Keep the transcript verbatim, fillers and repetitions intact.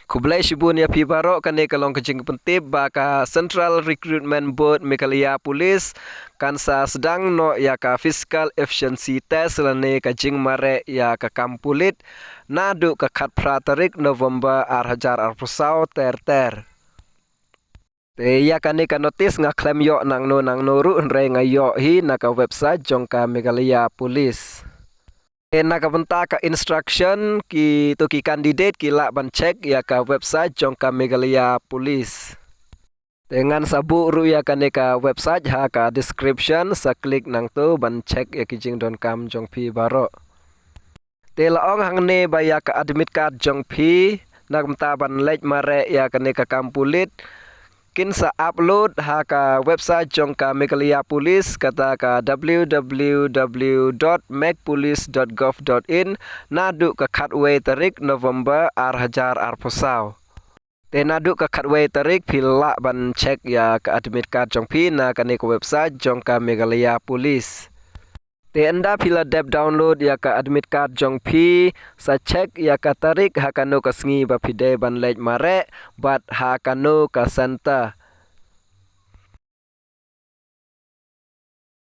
Khublei shibun ïa phi baroh, kane ka long ka jingpyntip ba ka Central Recruitment Board Meghalaya Police kan sa sdang noh ïa ka physical efficiency test lane ka jingmareh ïa ka kam pulit naduh ka khatphra tarik November ar hajar arphew saw ter ter. Te ïa kane ka notice nga khlem ïoh nangno nangno ruh, hynrei nga ïoh hi na ka website jong ka Meghalaya Police. Te na ka bynta ka instruction, kito ki candidate ki lah ban check ïa ka website jong ka Meghalaya Police. Te ngan sa buh ruh ïa kane ka website ha ka description, sa click nangto ban check ïa ki jingdonkam jong phi baroh. Te la ong hangne ba ïa ka admit card jong phi, na ka bynta ban leit mareh ïa kane ka kam pulit, kin sa upload ha ka website jong ka Meghalaya Police, kata ka w w w dot meg police dot gov dot in, naduh ka khatwei tarik November ar hajar arphew saw. Te naduh ka khatwei tarik phi lah ban check ïa ka admit card jong phi na kane ka website jong ka Meghalaya Police. Te ynda phi la dep download ïa ka admit card jong phi, sa check ïa ka tarik ha kano ka sngi ba phi dei ban leit mareh bad ha kano ka center.